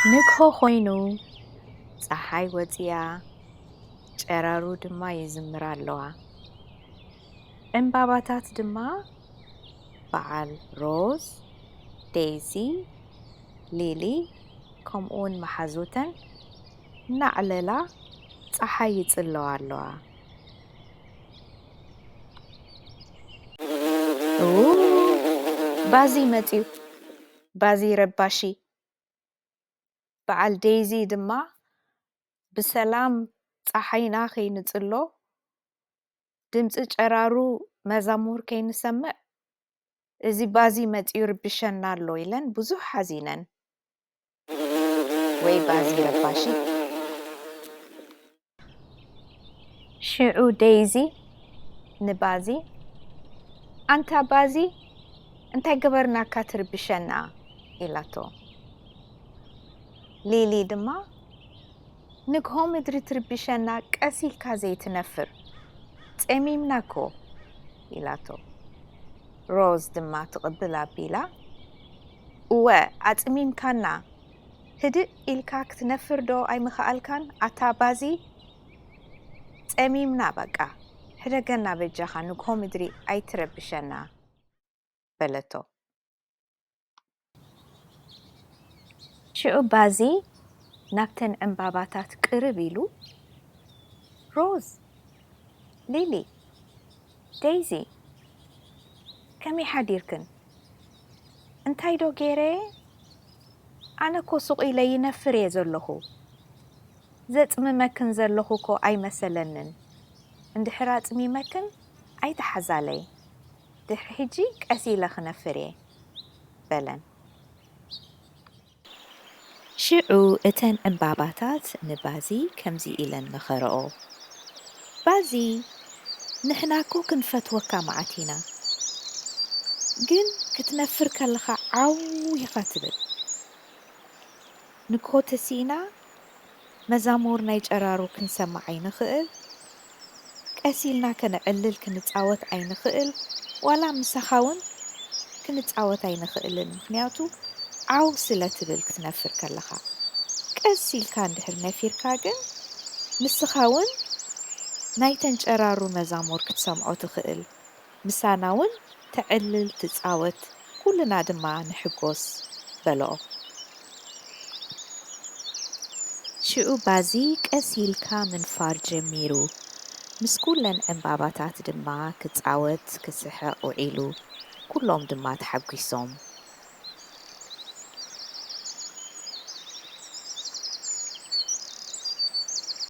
ንግሆ ኮይኑ፣ ጸሓይ ወጺኣ፣ ጨራሩ ድማ ይዝምራ ኣለዋ። ዕምባባታት ድማ በዓል ሮዝ፣ ዴይዚ፣ ሊሊ፣ ከምኡውን መሓዙተን እናዕለላ ጸሓይ ይጽለዋ ኣለዋ። ኡ፣ ባዚ መጺኡ፣ ባዚ ረባሺ። በዓል ዴይዚ ድማ ብሰላም ጸሓይና ከይንጽሎ፣ ድምጺ ጨራሩ መዛሙር ከይንሰምዕ፣ እዚ ባዚ መጺኡ ይርብሸና ኣሎ ኢለን ብዙሕ ሓዚነን። ወይ ባዚ ረባሺ። ሽዑ ዴይዚ ንባዚ፣ "ኣንታ ባዚ፣ እንታይ ገበርናካ ትርብሸና?" ኢላቶ። ሊሊ ድማ፣ "ንግሆ ምድሪ ትርብሸና፣ ቀስ ኢልካ ዘይትነፍር? ጸሚምና እኮ" ኢላቶ። ሮዝ ድማ ትቕብል ኣቢላ፣ "እወ፣ ኣጽሚምካና። ህድእ ኢልካ ክትነፍር ዶ ኣይምኸኣልካን? ኣታ ባዚ፣ ጸሚምና በቃ። ሕደገና በጃኻ፣ ንግሆ ምድሪ ኣይትረብሸና" በለቶ። ሽዑ ባዚ ናብተን ዕምባባታት ቅርብ ኢሉ፣ "ሮዝ፣ ሊሊ፣ ዴይዚ፣ ከመይ ሓዲርክን? እንታይ ዶ ገይረ? ኣነ እኮ ሱቕ ኢለ ይነፍር እየ ዘለኹ። ዘጽምመክን ዘለኹ እኮ ኣይመሰለንን። እንድሕር ኣጽሚመክን ኣይትሓዛለይ። ድሕሪ ሕጂ ቀስ ኢለ ክነፍር እየ" በለን። ሽዑ እተን ዕምባባታት ንባዚ ከምዚ ኢለን መኸረኦ፣ "ባዚ፣ ንሕና እኮ ክንፈትወካ መዓት ኢና፣ ግን ክትነፍር ከለኻ ዓው ኢኻ ትብል። ንግሆ ተሲእና መዛሙር ናይ ጨራሩ ክንሰምዕ ኣይንኽእል፣ ቀስ ኢልና ከነዕልል ክንጻወት ኣይንኽእል፣ ዋላ ምሳኻ እውን ክንጻወት ኣይንኽእልን፣ ምኽንያቱ ዓው ስለ ትብል ክትነፍር ከለኻ። ቀስ ኢልካ እንድሕር ነፊርካ ግን ንስኻ እውን ናይተን ጨራሩ መዛሙር ክትሰምዖ ትኽእል፣ ምሳና እውን ተዕልል ትጻወት፣ ኩልና ድማ ንሕጎስ" በልኦ። ሽዑ ባዚ ቀስ ኢልካ ምንፋር ጀሚሩ፣ ምስ ኩለን ዕምባባታት ድማ ክጻወት ክስሕቕ ውዒሉ፣ ኩሎም ድማ ተሓጒሶም።